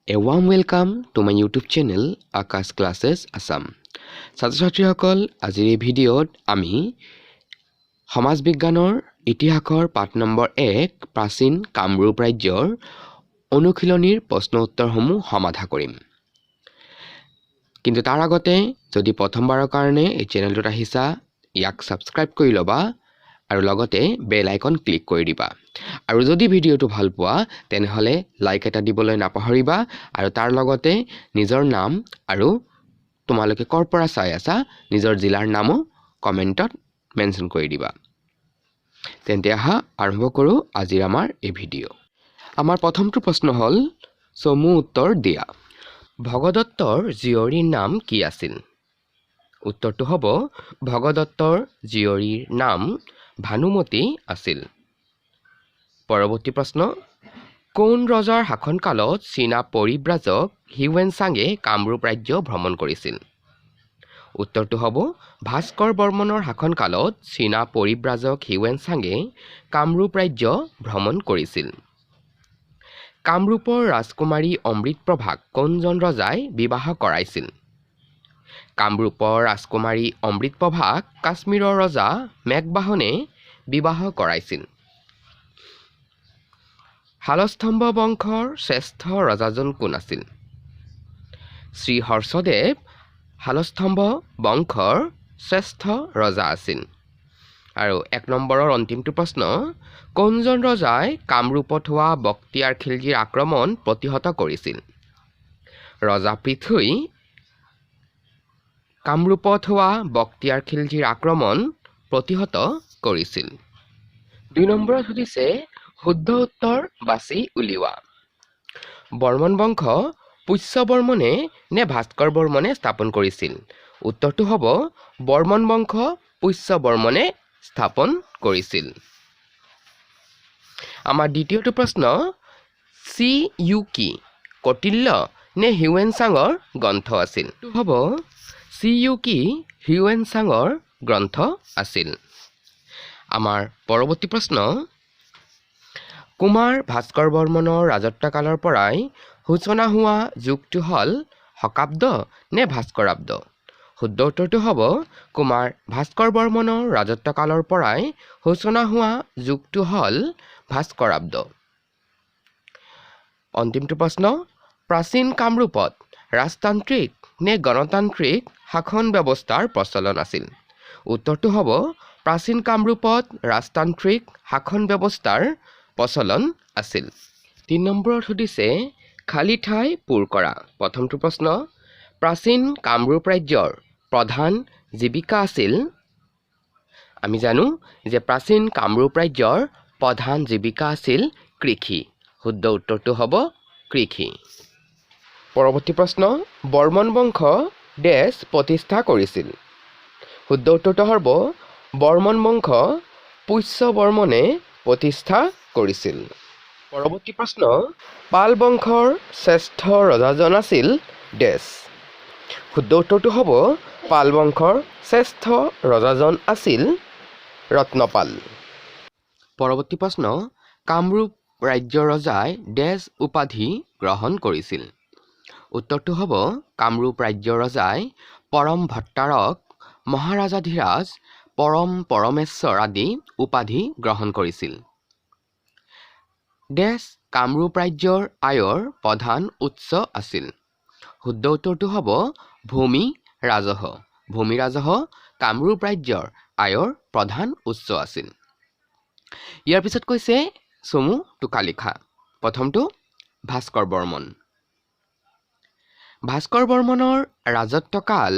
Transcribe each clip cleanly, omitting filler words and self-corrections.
A warm welcome to my YouTube channel Akash Classes Assam. ছাত্ৰ ছাত্ৰীসকল, আজিৰ এই ভিডিঅ'ত আমি সমাজ বিজ্ঞানৰ ইতিহাসৰ পাঠ নম্বৰ 1 প্ৰাচীন কামৰূপ ৰাজ্যৰ অনুশীলনীৰ প্ৰশ্ন উত্তৰসমূহ সমাধা কৰিম। কিন্তু তাৰ আগতে যদি প্ৰথমবাৰৰ কাৰণে এই চেনেলটোত আহিছা, ইয়াক ছাবস্ক্ৰাইব কৰি ল'বা আৰু লগতে বেল আইকন ক্লিক কৰি দিবা। আৰু যদি ভিডিঅ'টো ভাল পোৱা তেনেহ'লে লাইক এটা দিবলৈ নাপাহৰিবা আৰু তাৰ লগতে নিজৰ নাম আৰু তোমালোকে ক'ৰ পৰা চাই আছা নিজৰ জিলাৰ নামো কমেণ্টত মেনশ্যন কৰি দিবা। তেন্তে আহা আৰম্ভ কৰোঁ আজিৰ আমাৰ এই ভিডিঅ'। আমাৰ প্ৰথমটো প্ৰশ্ন হ'ল চমু উত্তৰ দিয়া। ভগদত্তৰ জীয়ৰীৰ নাম কি আছিল? উত্তৰটো হ'ব ভগদত্তৰ জীয়ৰীৰ নাম ভানুমতী আছিল। পৰৱৰ্তী প্ৰশ্ন, কোন ৰজাৰ শাসনকালত চীনা পৰিব্ৰাজক হিউৱেন চাঙে কামৰূপ ৰাজ্য ভ্ৰমণ কৰিছিল? উত্তৰটো হ'ব ভাস্কৰ বৰ্মনৰ শাসনকালত চীনা পৰিব্ৰাজক হিউৱেন চাঙে কামৰূপ ৰাজ্য ভ্ৰমণ কৰিছিল। কামৰূপৰ ৰাজকুমাৰী অমৃতপ্ৰভাক কোনজন ৰজাই বিবাহ কৰাইছিল? কামৰূপৰ ৰাজকুমাৰী অমৃতপ্ৰভাক কাশ্মীৰৰ ৰজা মেঘবাহনে বিবাহ কৰাইছিল। শালস্তম্ভ বংশৰ শ্ৰেষ্ঠ ৰজাজন কোন আছিল? শ্ৰীহৰ্ষদেৱ শালস্তম্ভ বংশৰ শ্ৰেষ্ঠ ৰজা আছিল। আৰু 1 নম্বৰৰ অন্তিমটো প্ৰশ্ন, কোনজন ৰজাই কামৰূপত হোৱা বক্তিয়াৰ খিলজীৰ আক্ৰমণ প্ৰতিহত কৰিছিল? ৰজা পৃথুই কামৰূপত হোৱা বক্তিয়াৰ খিলজীৰ আক্ৰমণ প্ৰতিহত কৰিছিল। 2 নম্বৰত সুধিছে শুদ্ধ উত্তৰ বাছি উলিওৱা। বৰ্মন বংশ পুষ্য বৰ্মনে নে ভাস্কৰ বৰ্মনে স্থাপন কৰিছিল? উত্তৰটো হ'ব বৰ্মন বংশ পুষ্য বৰ্মনে স্থাপন কৰিছিল। আমাৰ দ্বিতীয়টো প্ৰশ্ন, চি ইউ কি কৌটিল্য নে হিউৱেন চাঙৰ গ্ৰন্থ আছিল? হ'ব চি ইউ কি হিউৱেন চাঙৰ গ্ৰন্থ আছিল। আমাৰ পৰৱৰ্তী প্ৰশ্ন, কুমাৰ ভাস্কৰ বৰ্মনৰ ৰাজত্বকালৰ পৰাই সূচনা হোৱা যুগটো হ'ল শকাব্দ নে ভাস্কৰাব্দ? শুদ্ধ উত্তৰটো হ'ব কুমাৰ ভাস্কৰ বৰ্মনৰ ৰাজত্বকালৰ পৰাই সূচনা হোৱা যুগটো হ'ল ভাস্কৰাব্দ। অন্তিমটো প্ৰশ্ন, প্ৰাচীন কামৰূপত ৰাজতান্ত্ৰিক নে গণতান্ত্ৰিক শাসন ব্যৱস্থাৰ প্ৰচলন আছিল? উত্তৰটো হ'ব প্ৰাচীন কামৰূপত ৰাজতান্ত্ৰিক শাসন ব্যৱস্থাৰ প্ৰচলন আছিল। 3 নম্বৰত সুধিছে খালী ঠাই পূৰ কৰা। প্ৰথমটো প্ৰশ্ন, প্ৰাচীন কামৰূপ ৰাজ্যৰ প্ৰধান জীৱিকা আছিল? আমি জানো যে প্ৰাচীন কামৰূপ ৰাজ্যৰ প্ৰধান জীৱিকা আছিল কৃষি। শুদ্ধ উত্তৰটো হ'ব কৃষি। পৰৱৰ্তী প্ৰশ্ন, বৰ্মন বংশ দেশ প্ৰতিষ্ঠা কৰিছিল? শুদ্ধ উত্তৰটো হ'ব বৰ্মন বংশ পুষ্য বৰ্মনে প্ৰতিষ্ঠা কৰিছিল। পৰৱৰ্তী প্ৰশ্ন, পাল বংশৰ শ্ৰেষ্ঠ ৰজাজন আছিল দেশ? শুদ্ধ উত্তৰটো হ'ব পাল বংশৰ শ্ৰেষ্ঠ ৰজাজন আছিল ৰত্নপাল। পৰৱৰ্তী প্ৰশ্ন, কামৰূপ ৰাজ্যৰ ৰজাই দেশ উপাধি গ্ৰহণ কৰিছিল? উত্তৰটো হ'ব কামৰূপ ৰাজ্যৰ ৰজাই পৰম ভট্টাৰক, মহাৰাজাধিৰাজ, পৰম পৰমেশ্বৰ আদি উপাধি গ্ৰহণ কৰিছিল। দেশ কামৰূপ ৰাজ্যৰ আয়ৰ প্ৰধান উৎস আছিল? শুদ্ধ উত্তৰটো হ'ব ভূমি ৰাজহ। ভূমি ৰাজহ কামৰূপ ৰাজ্যৰ আয়ৰ প্ৰধান উৎস আছিল। ইয়াৰ পিছত কৈছে চমু টোকা লিখা। প্ৰথমটো, ভাস্কৰ বৰ্মন। ভাস্কৰ বৰ্মনৰ ৰাজত্বকাল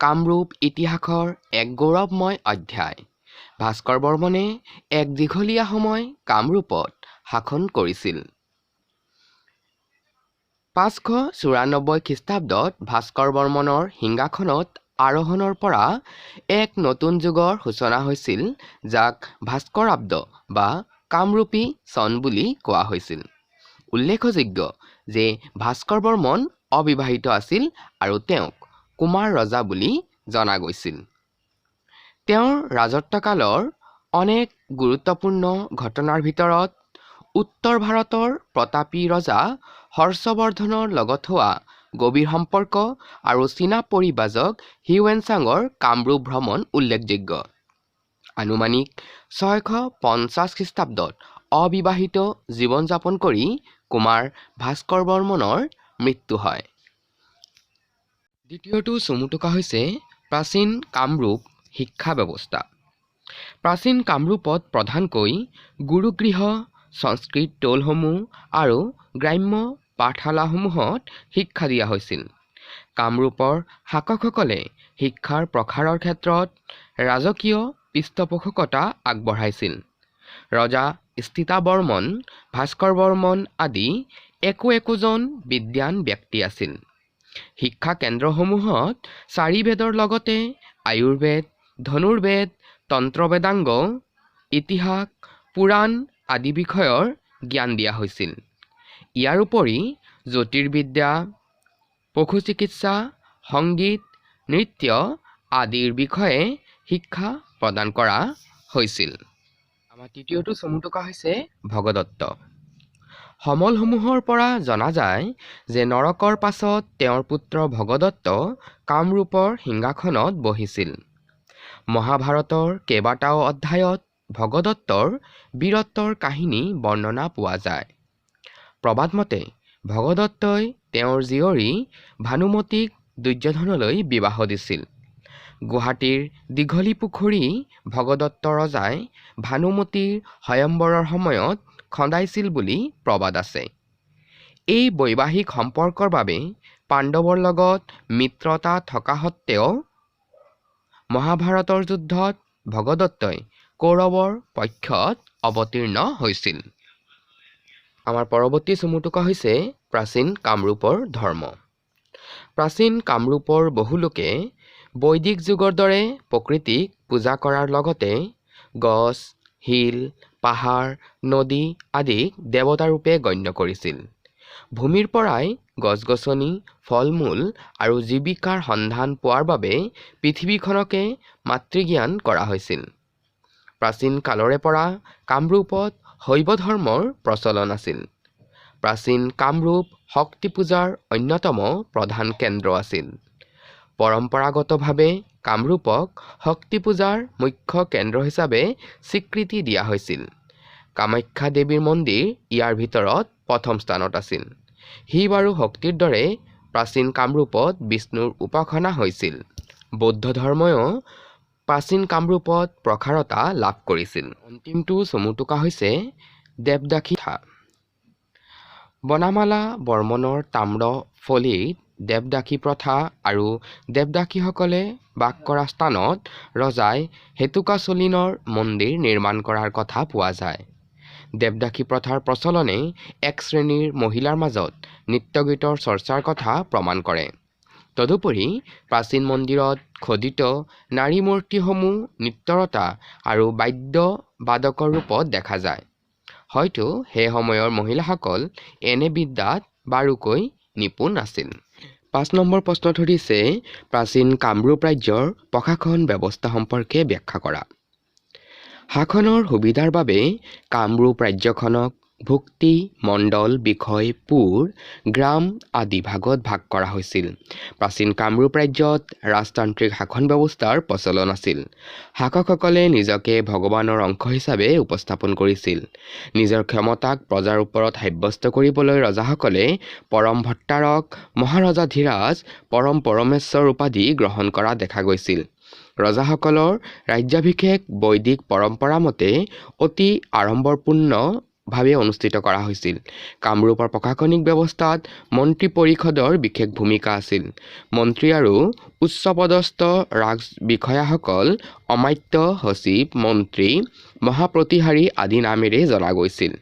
কামৰূপ ইতিহাসৰ এক গৌৰৱময় অধ্যায়। ভাস্কৰ বৰ্মনে এক দীঘলীয়া সময় কামৰূপত শাসন কৰিছিল। 594 খ্ৰীষ্টাব্দত ভাস্কৰ বৰ্মনৰ সিংহাসনত আৰোহণৰ পৰা এক নতুন যুগৰ সূচনা হৈছিল, যাক ভাস্কৰাব্দ বা কামৰূপী চন বুলি কোৱা হৈছিল। উল্লেখযোগ্য যে ভাস্কৰ বৰ্মন অবিবাহিত আছিল আৰু তেওঁক কুমাৰ ৰজা বুলি জনা গৈছিল। তেওঁৰ ৰাজত্বকালৰ অনেক গুৰুত্বপূৰ্ণ ঘটনাৰ ভিতৰত উত্তৰ ভাৰতৰ প্ৰতাপী ৰজা হৰ্ষবৰ্ধনৰ লগত হোৱা গভীৰ সম্পৰ্ক আৰু চীনা পৰিব্ৰাজক হিউৱেন চাঙৰ কামৰূপ ভ্ৰমণ উল্লেখযোগ্য। আনুমানিক 650 খ্ৰীষ্টাব্দত অবিবাহিত জীৱন যাপন কৰি কুমাৰ ভাস্কৰ বৰ্মনৰ মৃত্যু হয়। দ্বিতীয়টো চমু টোকা হৈছে প্ৰাচীন কামৰূপ শিক্ষা ব্যৱস্থা। প্ৰাচীন কামৰূপত প্ৰধানকৈ গুৰুগৃহ, সংস্কৃত টোলসমূহ আৰু গ্ৰাম্য পাঠশালাসমূহত শিক্ষা দিয়া হৈছিল। কামৰূপৰ শাসকসকলে শিক্ষাৰ প্ৰসাৰৰ ক্ষেত্ৰত ৰাজকীয় পৃষ্ঠপোষকতা আগবঢ়াইছিল। ৰজা স্থিতাবৰ্মন, ভাস্কৰ বৰ্মন আদি একো একোজন বিদ্বান ব্যক্তি আছিল। শিক্ষা কেন্দ্ৰসমূহত চাৰিবেদৰ লগতে আয়ুৰ্বেদ, ধনুৰ্বেদ, তন্ত্ৰবেদাংগ, ইতিহাস, পুৰাণ আদি বিষয়ৰ জ্ঞান দিয়া হৈছিল। ইয়াৰ উপৰি জ্যোতিৰ্বিদ্যা, পশু চিকিৎসা, সংগীত, নৃত্য আদিৰ বিষয়ে শিক্ষা প্ৰদান কৰা হৈছিল। আমাৰ তৃতীয়টো চমু টোকা হৈছে ভগদত্ত। সমলসমূহৰ পৰা জনা যায় যে নৰকৰ পাছত তেওঁৰ পুত্ৰ ভগদত্ত কামৰূপৰ সিংহাসনত বহিছিল। মহাভাৰতৰ কেইবাটাও অধ্যায়ত ভগদত্তৰ বীৰত্বৰ কাহিনী বৰ্ণনা পোৱা যায়। প্ৰবাদমতে ভগদত্তই তেওঁৰ জীয়ৰী ভানুমতীক দুৰ্যোধনলৈ বিবাহ দিছিল। গুৱাহাটীৰ দীঘলী পুখুৰী ভগদত্ত ৰজাই ভানুমতীৰ স্বয়ম্বৰৰ সময়ত খন্দাইছিল বুলি প্ৰবাদ আছে। এই বৈবাহিক সম্পৰ্কৰ বাবে পাণ্ডৱৰ লগত মিত্ৰতা থকা সত্ত্বেও মহাভাৰতৰ যুদ্ধত ভগদত্তই কৌৰৱৰ পক্ষত অৱতীৰ্ণ হৈছিল। আমাৰ পৰৱৰ্তী চমু টোকা হৈছে প্ৰাচীন কামৰূপৰ ধৰ্ম। প্ৰাচীন কামৰূপৰ বহু লোকে বৈদিক যুগৰ দৰে প্ৰকৃতিক পূজা কৰাৰ লগতে গছ, শিল, পাহাৰ, নদী আদিক দেৱতাৰূপে গণ্য কৰিছিল। ভূমিৰ পৰাই গছ-গছনি, ফল-মূল আৰু জীৱিকাৰ সন্ধান পোৱাৰ বাবে পৃথিৱীখনকে মাতৃজ্ঞান কৰা হৈছিল। প্ৰাচীন কালৰে পৰা কামৰূপত শৈৱ ধৰ্মৰ প্ৰচলন আছিল। প্ৰাচীন কামৰূপ শক্তি পূজাৰ অন্যতম প্ৰধান কেন্দ্ৰ আছিল। পৰম্পৰাগতভাৱে কামৰূপক শক্তি পূজাৰ মুখ্য কেন্দ্ৰ হিচাপে স্বীকৃতি দিয়া হৈছিল। কামাখ্যা দেৱীৰ মন্দিৰ ইয়াৰ ভিতৰত প্ৰথম স্থানত আছিল। শিৱ আৰু শক্তিৰ দৰে প্ৰাচীন কামৰূপত বিষ্ণুৰ উপাসনা হৈছিল। বৌদ্ধ ধৰ্মইও প্ৰাচীন কামৰূপত প্ৰসাৰতা লাভ কৰিছিল। অন্তিমটো চমু টোকা হৈছে দেৱদাসী প্ৰথা। বনমালা বৰ্মনৰ তাম্ৰ ফলিত দেৱদাসী প্ৰথা আৰু দেৱদাসীসকলে বাস কৰা স্থানত ৰজাই হেতুকাচলিনৰ মন্দিৰ নিৰ্মাণ কৰাৰ কথা পোৱা যায়। দেৱদাসী প্ৰথাৰ প্ৰচলনে এক শ্ৰেণীৰ মহিলাৰ মাজত নৃত্যগীতৰ চৰ্চাৰ কথা প্ৰমাণ কৰে। তদুপৰি প্ৰাচীন মন্দিৰত খোদিত নাৰী মূৰ্তিসমূহ নৃত্যৰতা আৰু বাদ্যবাদকৰ ৰূপত দেখা যায়। হয়তো সেই সময়ৰ মহিলাসকল এনে বিদ্যাত বাৰুকৈ নিপুণ আছিল। 5 নম্বৰ প্ৰশ্নত সুধিছে প্ৰাচীন কামৰূপ ৰাজ্যৰ প্ৰশাসন ব্যৱস্থা সম্পৰ্কে ব্যাখ্যা কৰা। শাসনৰ সুবিধাৰ বাবে কামৰূপ ৰাজ্যখনক ভুক্তি, মণ্ডল, বিষয়, পুৰ, গ্ৰাম আদি ভাগত ভাগ কৰা হৈছিল। প্ৰাচীন কামৰূপ ৰাজ্যত ৰাজতান্ত্ৰিক শাসন ব্যৱস্থাৰ প্ৰচলন আছিল। শাসকসকলে নিজকে ভগৱানৰ অংশ হিচাপে উপস্থাপন কৰিছিল। নিজৰ ক্ষমতাক প্ৰজাৰ ওপৰত সাব্যস্ত কৰিবলৈ ৰজাসকলে পৰম ভট্টাৰক, মহাৰজাধিৰাজ, পৰম পৰমেশ্বৰ উপাধি গ্ৰহণ কৰা দেখা গৈছিল। ৰজাসকলৰ ৰাজ্যাভিষেক বৈদিক পৰম্পৰা মতে অতি আড়ম্বৰপূৰ্ণভাৱে অনুষ্ঠিত কৰা হৈছিল। কামৰূপৰ প্ৰশাসনিক ব্যৱস্থাত মন্ত্ৰী পৰিষদৰ বিশেষ ভূমিকা আছিল। মন্ত্ৰী আৰু উচ্চপদস্থ ৰাজ বিষয়াসকল অমাত্য, সচিব, মন্ত্ৰী, মহাপ্ৰতিহাৰী আদি নামেৰে জনা গৈছিল।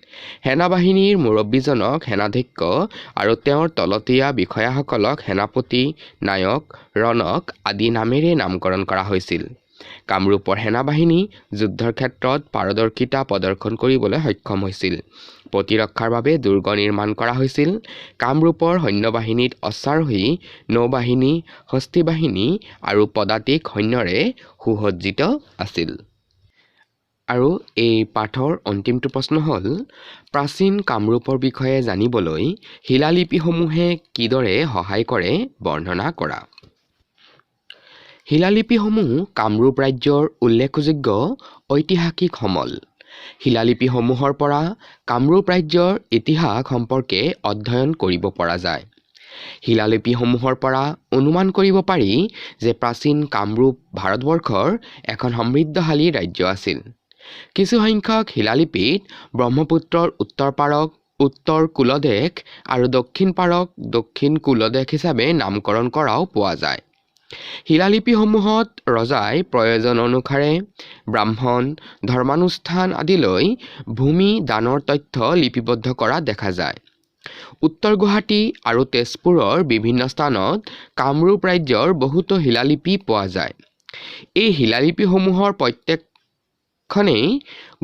সেনাবাহিনীৰ মুৰব্বীজনক সেনাধ্যক্ষ আৰু তেওঁৰ তলতীয়া বিষয়াসকলক সেনাপতি, নায়ক, ৰণক আদি নামেৰে নামকৰণ কৰা হৈছিল। কামৰূপৰ সেনাবাহিনী যুদ্ধৰ ক্ষেত্ৰত পাৰদৰ্শিতা প্ৰদৰ্শন কৰিবলৈ সক্ষম হৈছিল। প্ৰতিৰক্ষাৰ বাবে দুৰ্গ নিৰ্মাণ কৰা হৈছিল। কামৰূপৰ সৈন্যবাহিনীত অশ্বাৰোহী, নৌবাহিনী, হস্তীবাহিনী আৰু পদাতিক সৈন্যৰে সুসজ্জিত আছিল। আৰু এই পাঠৰ অন্তিমটো প্ৰশ্ন হ'ল, প্ৰাচীন কামৰূপৰ বিষয়ে জানিবলৈ শিলালিপিসমূহে কিদৰে সহায় কৰে বৰ্ণনা কৰা। শিলালিপিসমূহ কামৰূপ ৰাজ্যৰ উল্লেখযোগ্য ঐতিহাসিক সমল। শিলালিপিসমূহৰ পৰা কামৰূপ ৰাজ্যৰ ইতিহাস সম্পৰ্কে অধ্যয়ন কৰিব পৰা যায়। শিলালিপিসমূহৰ পৰা অনুমান কৰিব পাৰি যে প্ৰাচীন কামৰূপ ভাৰতবৰ্ষৰ এখন সমৃদ্ধশালী ৰাজ্য আছিল। কিছুসংখ্যক শিলালিপিত ব্ৰহ্মপুত্ৰৰ উত্তৰ পাৰক উত্তৰ কুলদেশ আৰু দক্ষিণ পাৰক দক্ষিণ কুলদেশ হিচাপে নামকৰণ কৰাও পোৱা যায়। শিলালিপিসমূহত ৰজাই প্ৰয়োজন অনুসাৰে ব্ৰাহ্মণ, ধৰ্মানুষ্ঠান আদিলৈ ভূমি দানৰ তথ্য লিপিবদ্ধ কৰা দেখা যায়। উত্তৰ গুৱাহাটী আৰু তেজপুৰৰ বিভিন্ন স্থানত কামৰূপ ৰাজ্যৰ বহুতো শিলালিপি পোৱা যায়। এই শিলালিপিসমূহৰ প্ৰত্যেকখনেই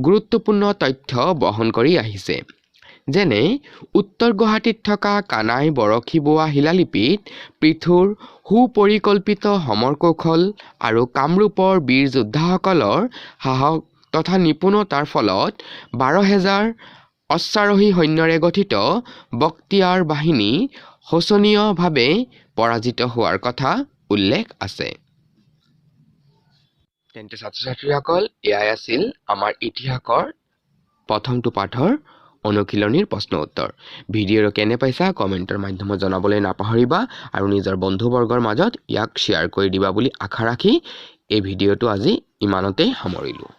গুৰুত্বপূৰ্ণ তথ্য বহন কৰি আহিছে। যেনে উত্তৰ গুৱাহাটীত থকা কানাই বৰশী বোৱা শিলালিপিত পৃথুৰ সুপৰিকল্পিত সমৰ কৌশল আৰু কামৰূপৰ বীৰ যোদ্ধাসকলৰ সাহস তথা নিপুণতাৰ ফলত 12,000 অশ্বাৰোহী সৈন্যৰে গঠিত বক্তিয়াৰ বাহিনী শোচনীয়ভাৱে পৰাজিত হোৱাৰ কথা উল্লেখ আছে। তেন্তে ছাত্ৰ ছাত্ৰীসকল, এয়াই আছিল আমাৰ ইতিহাসৰ প্ৰথমটো পাঠৰ অনুশীলনীৰ প্ৰশ্ন উত্তৰ। ভিডিঅ'টো কেনে পাইছা কমেণ্টৰ মাধ্যমত জনাবলৈ নাপাহৰিবা আৰু নিজৰ বন্ধুবৰ্গৰ মাজত ইয়াক শ্বেয়াৰ কৰি দিবা বুলি আশা ৰাখি এই ভিডিঅ'টো আজি ইমানতেই সামৰিলোঁ।